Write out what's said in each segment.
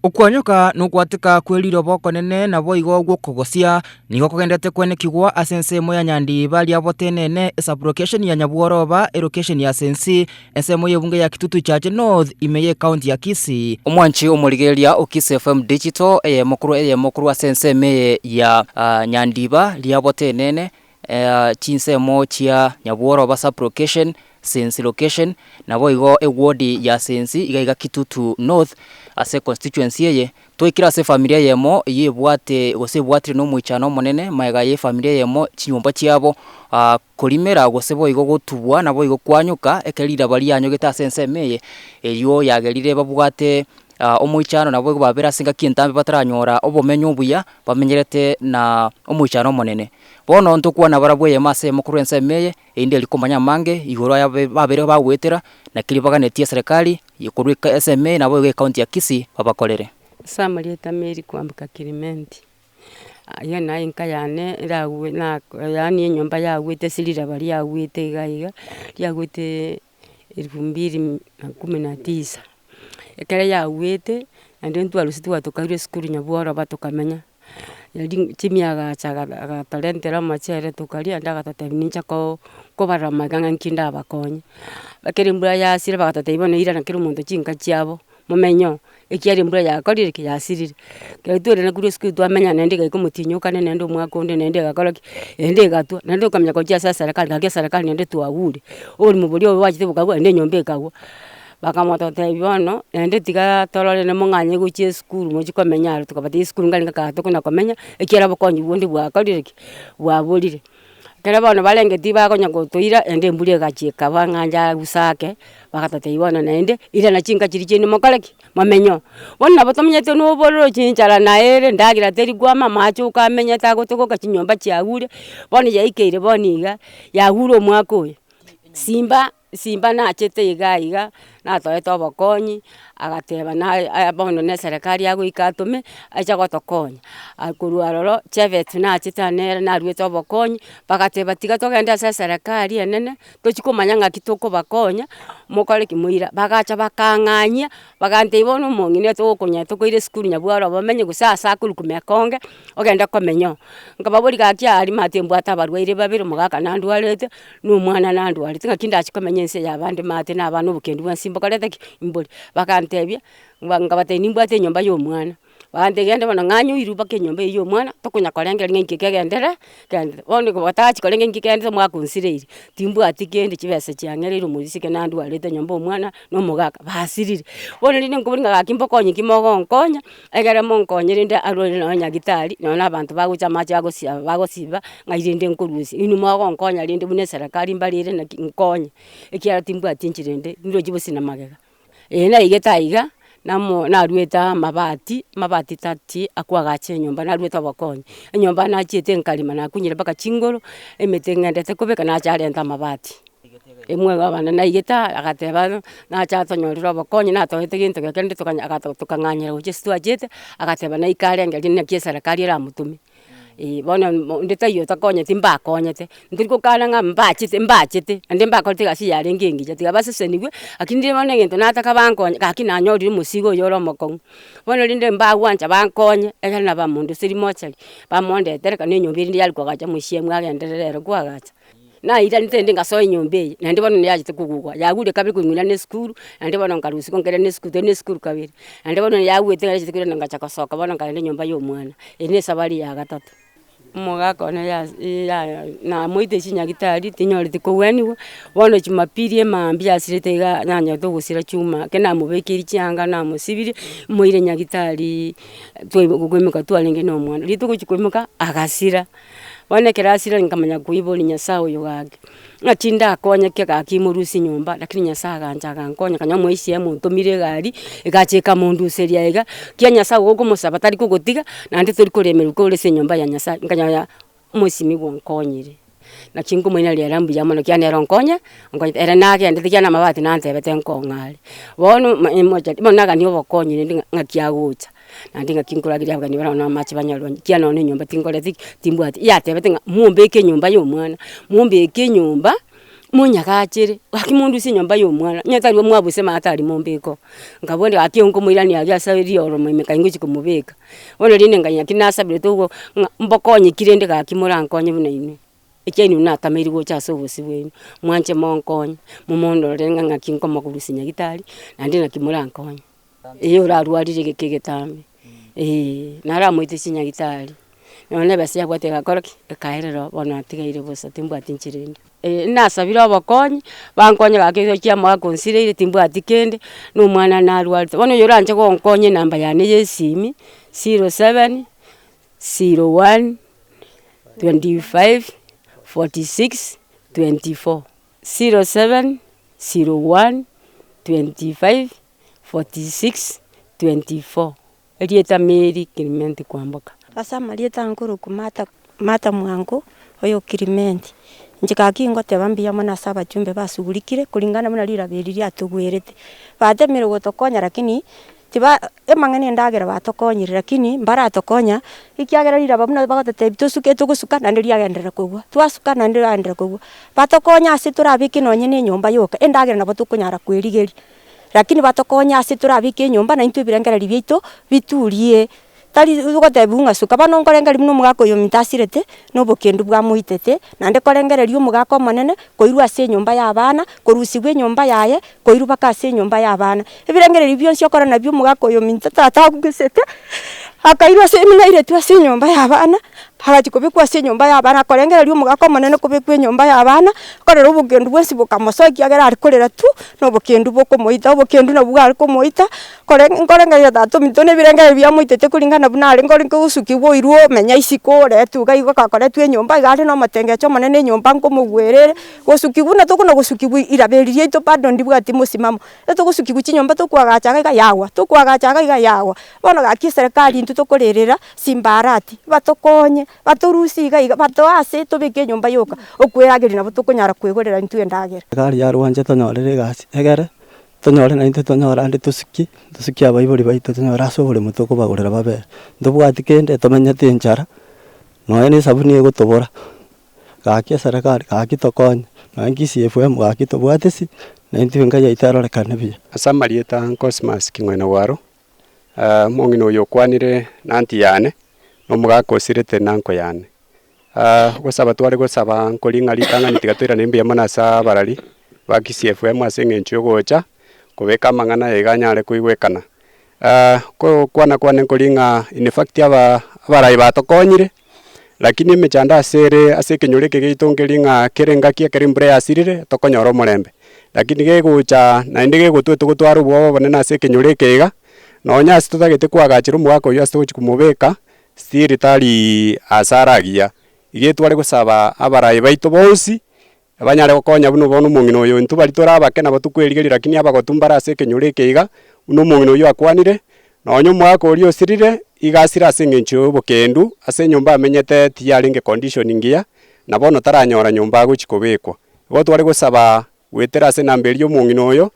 Okwanyoka nogwateka kwe riroba okonene naboigo gw'okogosia, nigo kogenderete kwenekigwa ase ensemo ya Nyandiba Riabotenene, esub-location ya Nyabworoba, elocation ya Sensi, ensemo y'ebunge ya Kitutu Chache North, ime y'ecounty ya Kisii. Omwanchi omorigereria o Kisii FM Digital, eyemo korwa eyemo korwa ase ensemo eye ya Nyandiba Riabotenene, chinsemo chia Nyabworoba sub-location, Sensi location, naboigo eward ya Sensi iga iga Kitutu North ase constituency eye, twaikire ase efamiri eyemo eyio ebwate gose ebwatire na omoichano omonene magega ya efamiri eyemo chinyomba chiabo korimera gose boigo gotubwa naboigo kwanyoka ekero riraba rianyogete ase ensemo eye, eywo yagerire babwate omoichano naboigo babere ase engaki entambe bataranyora obomenyo obuya bamenyerete na omoichano omonene. Bono ntokwana barabwo eyemo ase eyemo korwa ensemo eye. Erinde erio komanya amange igoro aya babere bagoetera, naki ribaganetie eserekari korwa SMA naboigo ecounty ya Kisii babakorere. Ase amarieta Mary Kwamboka Clement, ayio naye enka yane eragwe na yaani enyomba yagwete ase riraba riagwete iga iga, riagwetee elfu mbili na kumi na tisa. Ekero yagwete, naende ntwarusia twatokairwe esukuru nyabworoba tokamenya. Erio Jimmy agacha agatorentera omochere tokaria naende agatotebia ninche koo kobarora magega ng'a nki ndabakonye. Ekero embura yasira bagatotebia bono irana kera omonto chinka chiabo, momenye oo, ekiagera embura yakorire ki? Yasirire. Ekero twairana korwa esukuru twamenya naende egaika omotienyi o kane naende omwaka onde naende egakora ki? Naende egatwa, naende tokamanya gochia ase eserekari gaki eserekari naende twagure, oborimo boria obo bwachete bokagwa naende enyomba ekagwa. Bakamototebia bono, naende tiga torore nimong'anye gochia esukuru mochie komenya aro, tokabatebia esukuru nkarenge kaa tokona komenya, ekiagera obokonyi bonde bwakorire ki? Bwaborire. Ekero bono barengeti bakonya gotoira naende embura egachia ekaba ng'a nja gusa ake, bagatotebia bono naende, irana chinka chiria chiaino mokore ki? Momenye oo. Bono nabo tomenyete na obororo chinchara naye ere, endagera teri kwama, amache okamenyete agotogoka chinyomba chiagure, bono yaikeire bono iga, yagure omwaka oyo. Simba. Simba nachete iga iga, natoete obokonyi, agateba naye aya bono na eserekari agoika atome, ache gotokonya. Korwa aroro, Chebet nachete aa nere naruete obokonyi, bagateba tiga togende ase eserekari enene, tochi komanya ng'aki tokobakonya, mokore ki? Moira. Bagacha bakang'anyia, bagantebia bono omong'ina togokonya tokoira esukuru nyabwaro bamenye gose ase akorokwa Mekonge, ogende komenya oo. Nkababoria gaki aria maate mbwate abarwaire babere, omogaka nandwarete. Na omwana nandwarete, ng'aki ndache komenya ense ya abande maate na abana obokendu bwensi mbokorete ki? Mbori. Bagantebia, nga nkabatebia nimbwate enyomba ya omwana, bagantebia genda bono ng'anya oirwe mpaka enyomba eywo ya omwana, tokonya korengereria ng'a inki kegenderere, kegenderere. Bono nigo batachia korenge inki kegenderete omwaka onsireiri, timbwati kende chibesa chiang'ereire omoiseke nandwarete nyomba omwana na omogaka, basirire. Bono rende nkoboria ng'a gaki mbokonye ki mogonkonya, Ekero monkonye rende arwaire nonye nyagetari, nonye na abanto bagocha amache agosia bagosiba, ng'ai rende nkorusia, inwe mogonkonya rende buna eserekari mbarere naki nkonye, ekiagera timbwati enchera ende, ndoche bosi na magega. Eye naigete aiga, namo naruete amabati, amabati thirty akoagacha enyomba naruete obokonyi, enyomba nachiete nkarema nakunyire mpaka chingoro, emete ng'endete kobeka nacha arenta amabati. Emwega abana naigete aa, agateba nacha atonyorere obokonyi natoete gento geke rende tokanya agato tokang'anyera gochia ase twachete, agateba naike arengererie naki eserekari eramotome. Eh, bono mo onde taiyo otakonyeti mbakonyete, ntori gokana ng'a mbachete mbachete, naende mbakorete egasi yarenge engiya, tiga basesenigwe, lakini rende bono egento nataka bankonye, gaki nanyorire omosigo oyo ore omokong'u. Bono rende mbagwancha bankonye, ekero nabamonduseria mochari, bamondetere kane enyomba erinde yare koagacha mosiemu agenderere ere koagacha. Nairanete naende ngasoa enyomba eye, naende bono neyachete kogugwa, yagure kabere kong'ina na esukuru, naende bono nkarusiwa nkairana na esukuru, tari na esukuru kabere. Naende bono yagwete yachete koirana ngacha gosoka bono nkaenda enyomba ya omwana, eye na esabari ya gatato. Omogaka one yas ya namoite chinyagitari tinyoreti kogweniwa, bono jumapili emambia yasirete iga nanyorete ogosira chuma, ekero namobekeire chianga namosibirie, moire nyagitariii twai koimoka twarenge na omwana, riria togochi koimoka agasira. Bono ekero asira nkamanya koiboria Nyasaye oyo gaki, ng'aki ndakonyeke gaki morusie nyomba, lakini Nyasaye agancha agankonya nkanyoa omoisia omontomire egari, egacha ekamonduseria iga, ekiagera Nyasaye ogokomosaba tari kogotiga, naende tori koremerwa kore ase enyomba ya Nyasaye, nkanyora omosimi bwankonyire. Naki nkomoiraneria ere mbuya mono ekiagera nere onkonye, onkonyete ere nagendete ekiagera na amabati nantebete nkong'a are. Bono bono nagania obokonyi rende ng'a ng'aki agocha. Naende ng'aki nkorageria abageni baria na amache banyare banywe, ekiagera nonya na enyomba tinkoreti ki? Timbwati. Yatebete ng'a mombeke enyomba ya omwana, mombeke enyomba. Monyagachere, gaki mondusie enyomba ya omwana, onye tari omwabuse maate aria mombeke oo. Nkaboria gaki nkomoirania aria ase rioromo ime kai ngochi komobeka. Bono rende nkaira naki nasaberete ogo ng'a mbokonyeki rende gaki morankonye buna inwe, ekiagera inwe natameire gocha ase obosio bwaino, mwanche monkonye, momondorere ng'a ng'aki nkomorusia nyagetari, naende naki morankonye. Eeh orarwarire egeka egetambe, eeh, naramoite chinyagitari, nonya na ebesa yabwate egakora ki? Ekaerera oo, bono atigaire bosa timbwati nchera ende. Nasabire obokonyi, bankonye gaki egochia omogaka onsireire timbwati kende, na omwana narwarete. Bono oyo oranche gonkonya enamba yane ya esimi, zero seven, zero one, 25, 46, 24, zero seven, zero one, 25, 46, 24. Erieta Mary Clement Kwamboka. Ase amarieta nkorokwa Martha Martha Mwango, oyo Clement. Inche gaki ngoteba mbuya mono ase abachumbe basugurikire kuringana buna riraba eri riatogwerete. Batemire gotokonya lakini tiba emang'ana endagera batokonyire lakini mbaratokonya, ekiagera riraba buna bagototebia tosuke togosuka naende riagenderera kogwa, twasuka naende riagenderera kogwa. Batokonye ase torabeke nonye na enyomba yoka, endagera nabo tokonyara kwerigeria. Lakini batokonye ase torabeke enyomba naintwe ebirengererio biaito biturie, tari ogotebiwa ng'a suka. Bono nkorengereria buna omogaka oyo ominto asirete, na obokendu bwamoitete, naende korengereria omogaka omonene, koirwa ase enyomba ya abana, korusiwa enyomba yaye, koirwa mpaka ase enyomba ya abana. Ebirengererio bionsi okora nabio omogaka oyo ominto tata agogesete, akairwa ase nairetwe ase enyomba ya abana, agachia kobekwa ase enyomba ya abana, korengereria omogaka omonene kobekwa enyomba ya abana, korera obokendu bwensi bokamosoa ekiagera are korera tu, na obokendu bokomoita, obokendu nabwo bware komoita, kore nkorengereria tata ominto na ebirengererio biamoitete kuringana buna arenge orenge gosukiwa oirwe omenya isiko oretwe iga igo gakoretwa enyomba iga are na omotengecho omonene enyomba nkomogwera ere, gosukiwa buna tokona gosukiwa iraba eri riaito bado ndibwati mosimamo, etogosukiwa chinyomba tokoagacha iga iga yagwa, tokoagacha iga iga yagwa. Bono gaki eserekari intwe tokorerera chimbarati, batokonye, batorusie iga iga, batoe ase tobeke enyomba yoka, okwerageria nabo tokonyara kwegorera intwe endagera. Serikali yarwanche tonyorere egasi, egere tonyore naintwe tonyore ande tosukie, tosukie abaibori baito tonyore ase oboremo tokobagorera babere. Ntobwati kende tomenyete enchara, nonya na esabuni egotobora, gaki eserekari gaki tokonye, nonya Kisii FM gaki tobwate ase, naintwe enka yaito erorekane buya. Ase amarieta Cosmas King'wena Ogwaro, Omong'ina oyo okwanire na aunty yane, na omogaka osirete na uncle yane. Gosaba tware gosaba nkori ng'a ritang'ani tiga toirane mbuya mono ase abarari ba Kisii FM ase eng'encho yogocha kobeka amang'ana aya iga anyare koigwekana. Gokwana kwane nkori ng'a in fact aba abarai batokonyire, lakini emechando ase ere ase ekenyoro eke giaito nkeri ng'a kera engaki ekero embura yasirire tokonyora omorembe. Lakini gegocha naende gegotwa togotwara obwoba obonene ase ekenyoro eke iga, nonya ase totagete koagachera omogaka oyio ase togochia komobeka, still tari ase are agiya. Iga etware gosaba abarai baito bonsi, Banyare gokonya buna bono omong'ina oyo, intwe baria tore abake nabo tokwerigeria, lakini abagotu mbare ase ekenyoro eke iga, buna omong'ina oyio akwanire, nonya omogaka oria osirire, iga asire ase eng'encho y'obokendu, ase enyomba amenyete tiyarenge condition ngiya, na bono taranyora nyomba agochi kobekwa. Igo tware gosaba goetera ase enamba eria y'omong'ina oyo,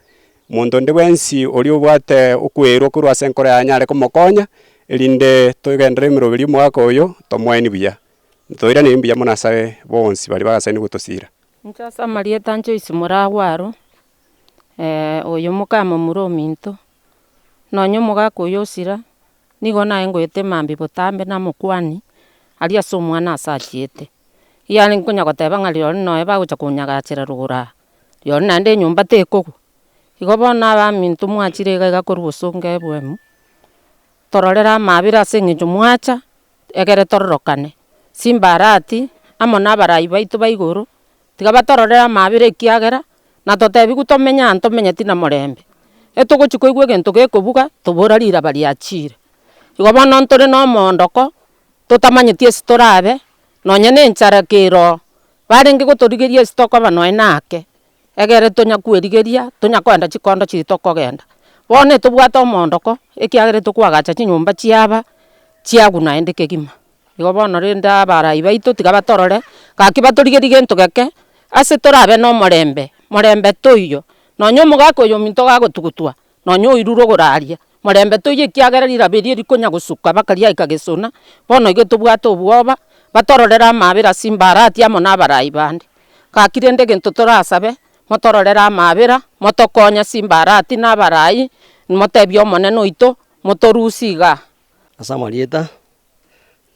monto onde bwensi oria obwate okwerwa korwa ase enkoro yaye anyare komokonya, erinde togenderere emeroberi y'omogaka oyo, tomoenie buya. Ntoiranerie mbuya mono ase bonsi baria bagasaine gotosiira. Inche ase amarieta Joyce Moragwaro, oyo mokamomura ominto, nonya omogaka oyo osira, nigo naye ngoeta emambia botambe namokwanie, aria ase omwana ase achiete. Yarenge konya goteba ng'a rirorio noe bagocha konyagachera rogoro aa, rirorio naende enyomba tekogwa. Igo bono abaminto mwachire iga iga korwa bosongo ebwemo, tororere amabera ase eng'encho mwacha. Ekere tororokane, chimbarati amo nabarai baito ba igoro, tiga batororere amabera ekiagera natotebigwe tomenye aa ntomenyeti na morembe. Etogochia koigwa egento gekobuga, tobora riraba riachire. Igo bono ntore na omoondoko, totamanyeti ase torabe, nonye na enchara kere oo, barenge gotorigeria ase tokoba nonye na ake, egere tonya kwerigeria, tonya koenda chikondo chiria tokogenda. Bono etobwate omoondoko, ekiagera etokoagacha chinyomba chiaba, chiagwa naende kegima. Igo bono rende abarai baito tiga batorore, gaki batorigerie gento geke, ase torabe na omorembe, morembe toiyo, nonye omogaka oyo ominto gagotugutwa, nonye oirure ogoraria, morembe toiyo ekiagera riraba erio rikonya gosuka mpaka riaika gesona, bono igo tobwate obwoba, batororere amabera ase imbarati amo na abarai bande. Gaki rende egento torasabe, motororere amaabera, motokonye ase imbarati na abarai, motebie Omonene oito, motorusie igaa. Ase amarieta,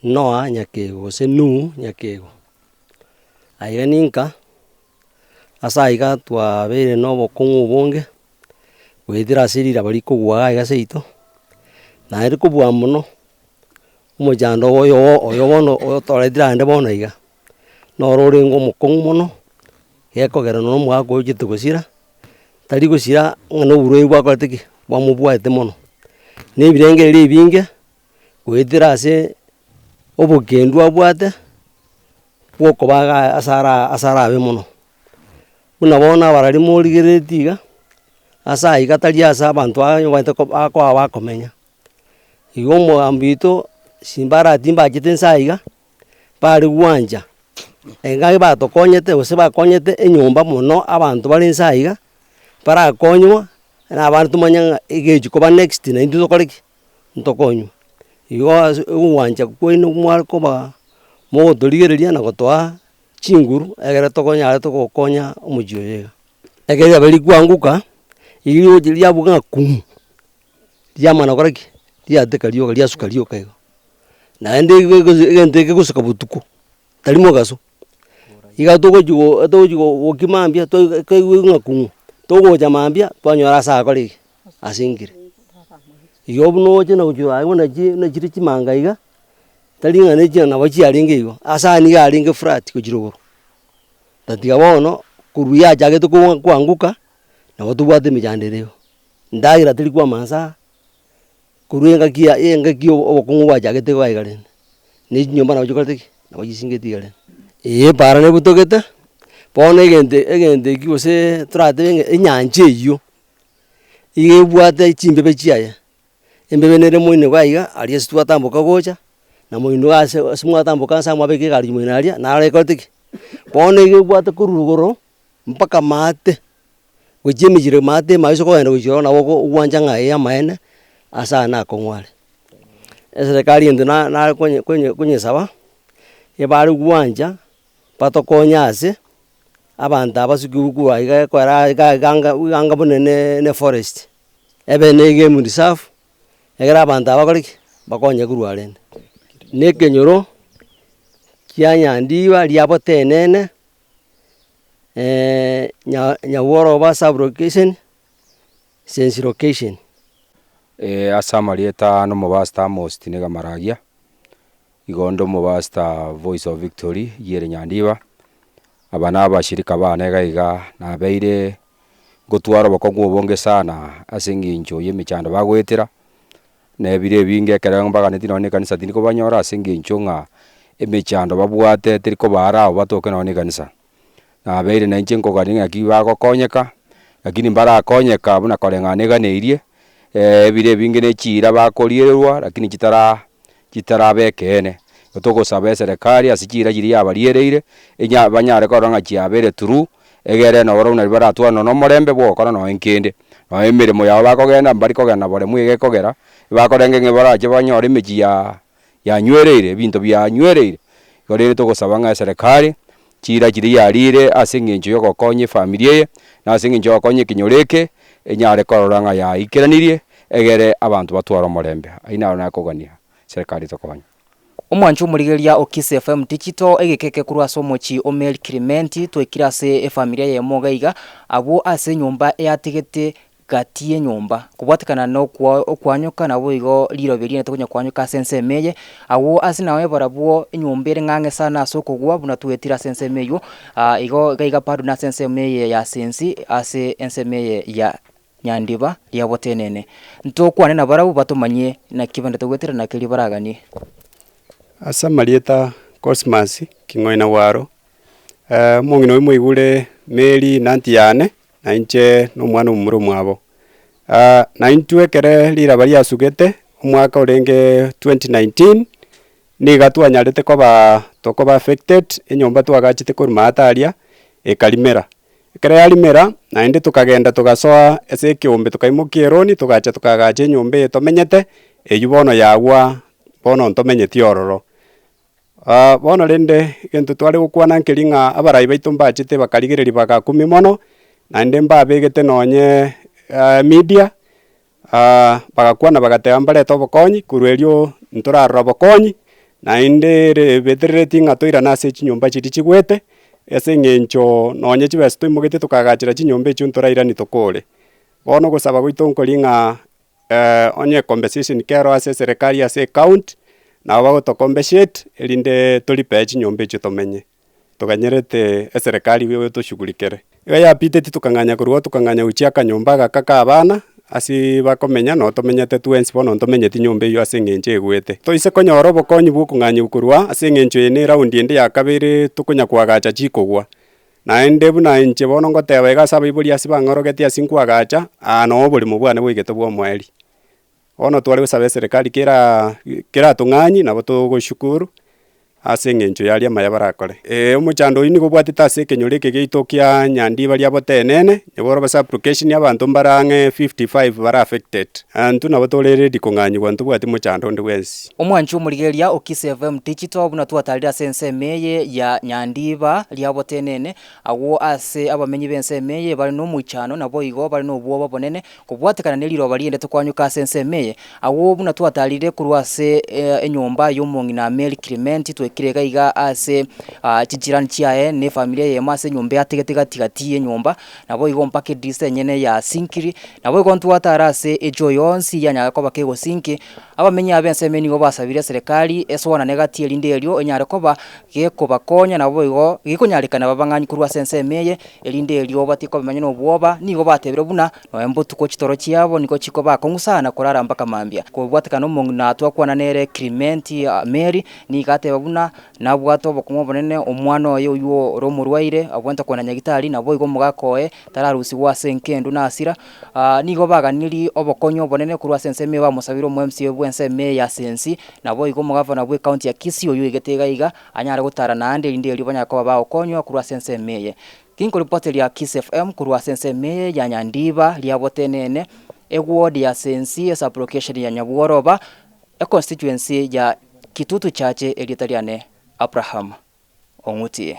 Noah Nyakego gose Nuhu Nyakego, aiga ninka, ase aiga twabeire na obokong'u obonge, goetera ase riraba rikogwa iga aiga seito, naende kobua mono, omochando oyo oyo bono otoretire aande bono iga, noro orenge omokong'u mono, gekogera nonye omogaka oyochete gosira, tari gosira ng'a na oborwaire bwakorete ki? Bwamobwate mono. Na ebirengererio ebinge, goetera ase obokendu abwate, bwokoba igaa ase ara ase arabe mono. Buna bono abarari morigereretie iga, ase aiga tari ase abanto aa koba bakoba bakomenya. Igo omogambi oito simba arati mbachete nse aiga, bare gwancha, engaki batokonyete gose bakonyete enyomba mono abanto bare nse aiga, barakonywa, na abande tomanye ng'a egechi koba next na intwe tokore ki? Ntokonywe. Igo ase ogwancha kwaino mware koba mogotorigereria na gotoa chinguru egere tokonyare togokonya omochie oyo iga. Ekero riabeire rikwanguka, rigocha riabuga ng'a kumu, riamana gokora ki? Riateka rioka riasuka rioka igo. Naende egento eke kegosuka botuko, tari mogaso, iga togochi go togochi gokia mambia toigwe ng'a kung'u, togocha mambia twanyora ase akore ki? Ase enkire. Igo buna oche na gochia aye buna chi buna chire chimanga iga, tari ng'a ne chia nabo chiarenge igo, ase aya nigo arenge flat gochia rogoro. Tatiga bono, korwa yachagete koanguka, nabo tobwate emechando ere igo. Endagera teri kwama nse aa. Korwa engaki ya engaki ya obokong'u bwachagete iga iga rende, na echinyomba nabo chikorete ki? Nabo chisingete iga rende. Eeh epaara nebutogete, bono egento egento ekio gose toratebe ng'a enyancha eywo, iga ebwate chimbebe chiaye, embebe nere moino iga iga, aria ase twatamboka gocha, na moino iga ase ase mwatamboka ase mwabeka egari moino aria, naro ekorete ki? Bono iga ebwate korwa rogoro mpaka maate. Gochia emechie maate maiso kogenda gochia ororo nabo ogwancha ng'a ee amaene, ase aya nakong'u are. Eserekari egento na nare konye konye konyesaba, ebare gwancha, batokonye ase, abanto aba ase korwa iga ekora iga iga anga iga anga buna ne ne eforest, ebe na egame reserve, ekero abanto aba bakore ki? Bakonye korwa rende. Na ekenyoro, kia Nyandiba riabotenene. Nyagworoba sub location, Sensi location. Ase amarieta nomopastor Amos Tinega Maragia, igo onde omopastor Voice of Victory Yiere Nyandiba, aba na abashirika bane iga iga nabeire ngotwara obokong'u obonge sana ase eng'encho ya emechando bagoetera, na ebiro ebinge ekero mbaganeti nonye na ekanisa tindi kobanyora ase eng'encho ng'a emechando babwate teri kobara abwo batoke nonye na ekanisa. Nabeire na inche nkogania ng'aki bagokonyeka, lakini mbarakonyeka buna koreng'ana eganeirie, ebiro ebinge na echiira bakorierwa lakini chitara chitaraba ekeene. Igo togosaba eserekari ase chiira chiria yabariereire, enya banyare korora ng'a chiabeire true, egere noro buna baratwane nonye na omorembe bwa ogokora nonye nkende. Nonye emeremo yabo bakogenda mbari kogenda boremu iga ekogera, ebakorenge ng'a barache banyore emechie ya yanywereire ebinto bianywereire. Igo rende togosaba ng'a eserekari, chiira chiria yarire ase eng'encho ya ogokonya efamiri eye, na ase eng'encho ya ogokonya ekenyoro eke, enyare korora ng'a yaikeranirie, egere abanto batware omorembe. Ayio naro nakogania eserekari etokonye. Omwancho omorigereria o Kiss FM Digital, egeka eke korwa ase omochie o Mary Clement, twaikire ase efamiri eyemo iga iga, abwo ase enyomba eategete gati y'enyomba, kobwatekana na okwa okwanyoka naboigo rirobe riaye tokonya koanyoka ase ensemo eye, agwo ase naye barabwo enyomba ere ng'ang'e sana ase okogwa buna twetire ase ensemo eywo, igo iga iga bado nase ensemo eye ya sensi ase ensemo eye ya nyandiba riabotenene. Ntokwane nabarabwo batomanyie naki bendete goetera naki keria baraganie. Ase amarieta Cosmas King'oina Waro, omong'ina oyio mwaigure Mary na aunty yane, na inche na omwana omomura omwabo. Na intwe ekere riraba riasugete, omwaka orenge 2019, niga twanyarete koba tokoba affected, enyomba twagachete korwa maate aria, ekarimera. Ekero yarimera, naende tokagenda togasoa ase ekeombe tokaimokia eroni togacha tokaagacha enyomba eye tomenyete, eywo bono yagwa bono ntomenyeti ororo. Bono rende, egento tware gokwana nkeri ng'a abarai baito mbachete bakarigereria bagakumia mono, naende mbabegete nonye media, bagakwana bagateba mbarete obokonyi, korwa erio ntorarora obokonyi, naende ere beterereti ng'a toirane ase chinyomba chiria chigwete, ase eng'encho nonye chibesa toimogetie tokagachera chinyomba echio ntorairani tokore. Bono ogosaba gwaito nkori ng'a onye compensation kero ase eserekari ase ecounty, nabo bagoto compensate erinde toripae chinyomba echio tomenye, toganyerete eserekari etoshugulikere. Iga yapiteti tokang'anya korwa oo tokang'anya gochia akanyomba agaka ka abana, ase bakomenya noo tomenyete twensi bono ntomenyeti nyomba eywo ase eng'encho egwete. Toise konyora obokonyi bwa okong'anyigwa korwa ase eng'encho eye ne eround ende ya kabere tokonya koagacha chikogwa. Naende buna inche bono ngoteba iga ase abaibori ase bang'orogetie ase nkoagacha, aa noo oboremo bwane boigete bw'omoerio. Bono tware gosaba eserekari kera keratong'anyie nabo togoshukuru ase eng'encho yaria amaya barakore. Omochando oyio nigo obwatete ase ekenyoro eke giaito kia Nyandiba ria Botenene, Nyaboroba sub-location abanto mbare ang'e 55 bare affected. Intwe nabo tore ready kong'anyigwa ntobwati mochando onde bwensi. Omwanchi omorigereria o Kiss FM Digital buna twatarire ase ensemo eye ya Nyandiba ria Botenene, agwo ase abamenyi b'ensemo eye bare nomoichano naboigo bare nobwoba obonene kobwatekana ne riroba riendete koanyoka ase ensemo eye. Agwo buna twatarire korwa ase enyomba y'omong'ina Mary Clement twaikire iga iga ase chichirani chiaye na efamiri eyemo ase enyomba eategete gati gati y'enyomba, naboigo mpaka edirisa enyene yasinkiri, naboigo ntwatara ase echoo yonsi yanyara koba kegosinki. Abamenyi aba b'ensemo eye nigo basabire eserekari esoanane gati erinde erio enyare koba gekobakonya naboigo gekonyarekana babang'anyi korwa ase ensemo eye, erinde erio batige kobamenya na obwoba, nigo batebire buna nonya mbotuko chitoro chiabo nigo chikoba akong'u sana korara mpaka mambia. Kobwatekana omong'ina twakwana nere Clement Mary, nigo ateba buna nabwate obokong'u obonene omwana oye oywo ore omorwaire abwenerete kogenda nyagitari naboigo omogaka oye tararusigwa ase enkendu na hasira. Nigo baganirie obokonyi obonene korwa ase ensemo eye bamosabire omo MCA bw'ensemo eye ya Sensi, naboigo omogavana bw'ecounty ya Kisii oywo oigete iga iga, anyare gotara naende erinde erio banyare koba bagokonywa korwa ase ensemo eye. Ginkoripoteria Kiss FM korwa ase ensemo eye ya Nyandiba, Riabotenene, eward ya Sensi, esublocation ya Nyabworoba, econstituency ya Kitutu Chache erieta riane Abraham Ong'uti.